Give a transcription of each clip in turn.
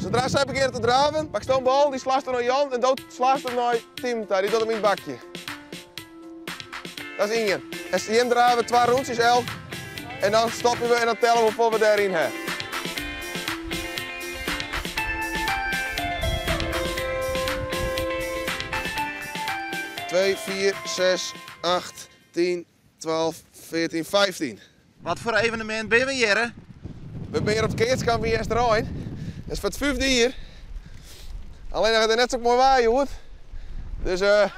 Sadra sy begjinne te draven, paksto in bal, dy slachst dan nei Jan en do slachst him nei Tim ta, dy docht him yn it bakje. Dat is ien. En jim drave twa rûntsjes elk en dan stopje we en dan telle we hoefolle we dêryn ha. Twee, vier, zes, acht, tien, 12, 14, 15. Wat foar evenemint binne we hjirre? We binne hjir op it keatskamp yn Easterein. Dat is foar it fyfde jier. Allinnich it is net sok moai waar hjoed. Dus eh,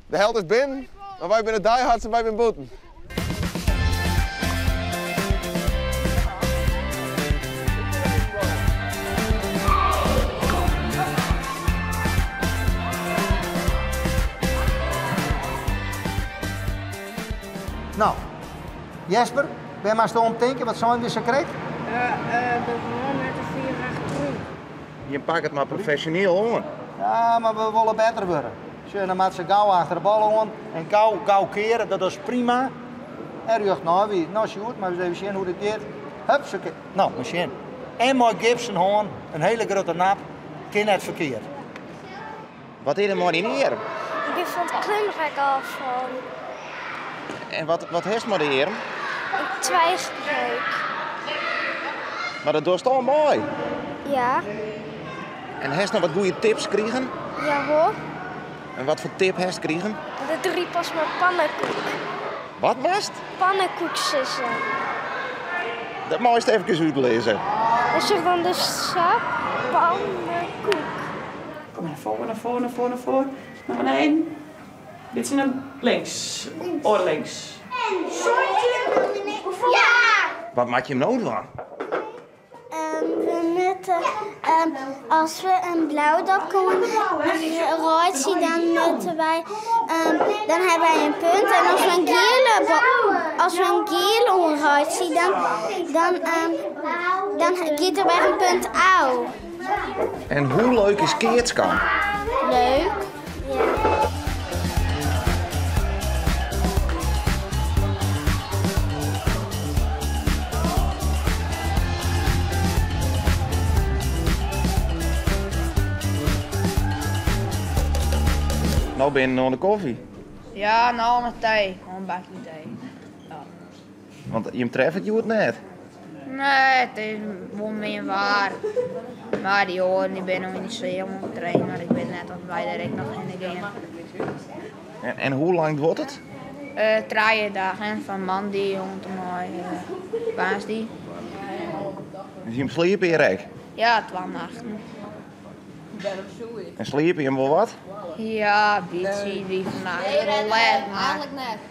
de helte is binnen, mar wy binne diehards en wy binne bûten. No, Jesper, wêr moatsto om tinke? Wat seinen wy sakrekt? De man met de vier achterút. Jim pakke it mar profesjoneel oan. Ja, mar we wolle better wurde. Sjoch, dan moat se gau achter de bal oan en gau, gau keare. Dat is prima. En rjocht nei wy. No, Sjoerd, moat ris even sjen hoe't it giet. Hupsakee. No, mar sjen. En mei gipsen hân, in hele grutte nap, kin net ferkeard. Wat is der mei dyn earm? Ik bin fan it klimrek ôffallen. En wat, wat hast mei de earm? In twijgbreuk. Mar dat dochst al mei? Ja. En hast noch wat goede tips krigen? Ja hoor. En wat foar tip hast krigen? De drie pas mei pannekoek. Wat moatst? Pannekoek sizze. Dat meist efkes útlizze. En sjoch dan dus sa, pannekoek. Kom mar nei foaren, nei foaren, nei foaren, nei foaren. Noch in ein. Bytsje nei links. Oare links. Wat moat jim no dwaan? We moatte, as we in blau dopke reitsje, dan moatte wy, dan hawwe wy in punt. En as we in giele, as we in giele oanreitsje, dan, dan, dan giet der wer in punt ôf. En hoe leuk is keatskamp? Leuk. Ja. No binnen oan de koffie. Ja, no oan de tee. Oan in bakje tee. Ja. Want jim treffe it hjoed net? Nee, it is wol min waar. Mar dy oaren dy binne noch yn de seal oan it trainen, mar ik wit net oft wy dêr ek noch hinne gean. En, en hoe lang duorret it? Trije dagen, fan moandei oant en mei woansdei. Dus jim sliepe hjir ek? Ja, twa nachten. En sliepe jim wol wat? Ja, in bytsje. Wie fannacht wol let, mar... Eigentlik net.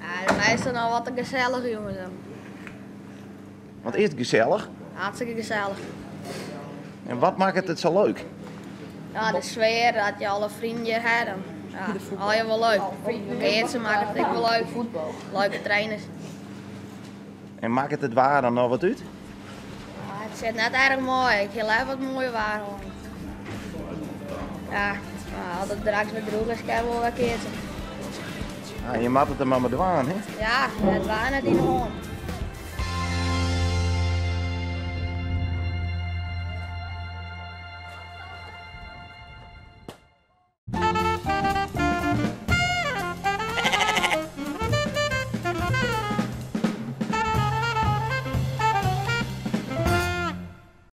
Ja, de measten al wat te gesellich jongens dan. Want is it gesellich? Hartstikke gesellich. En wat makket it sa leuk? Ja, de sfear, dat je alle vrienden hjir ha dan. Ja, allegear wol leuk. Keatsen makket it ek wol leuk. Leuke trainers. En makket it waar dan noch wat út? Ja, it sit net erch moai. Ik hie leaver wat moaier waar hân. Ja, mar as it drekst wer droech is, kinne we wol wer keatse. Ja, je moatte it der mar mei dwaan, hè? Ja, it waar net yn 'e hân.